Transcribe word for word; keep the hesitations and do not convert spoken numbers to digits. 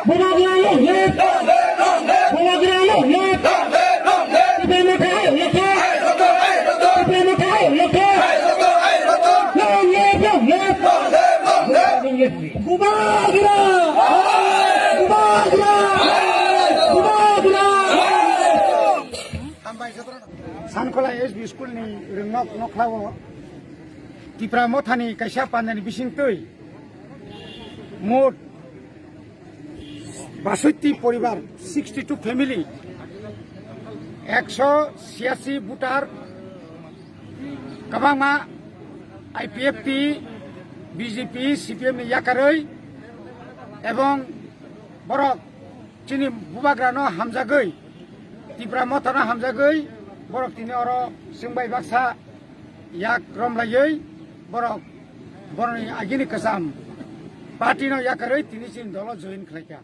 Bubagra long live! Bubagra long live! Tipra Motha long live! Tipra Motha long live! Long live, long live! Bubagra! Bubagra! Bubagra! Sankola S B school ni rwngnok nokhlao Tipra Mothani kaisa pandani bisingtwi mot basotti poribar, sixty two family, ekso siyasi voter, kwbangma I P F T, B J P, C P M ni yakarwi, ebong borok chini bubagrano hamjagwi, Tipra Mothano hamjagwi, borok tini oro chwngbai baksa yak romlaiwi, borok borokni agini kwcham party no yakarwi tini chini dolo join khlaikha.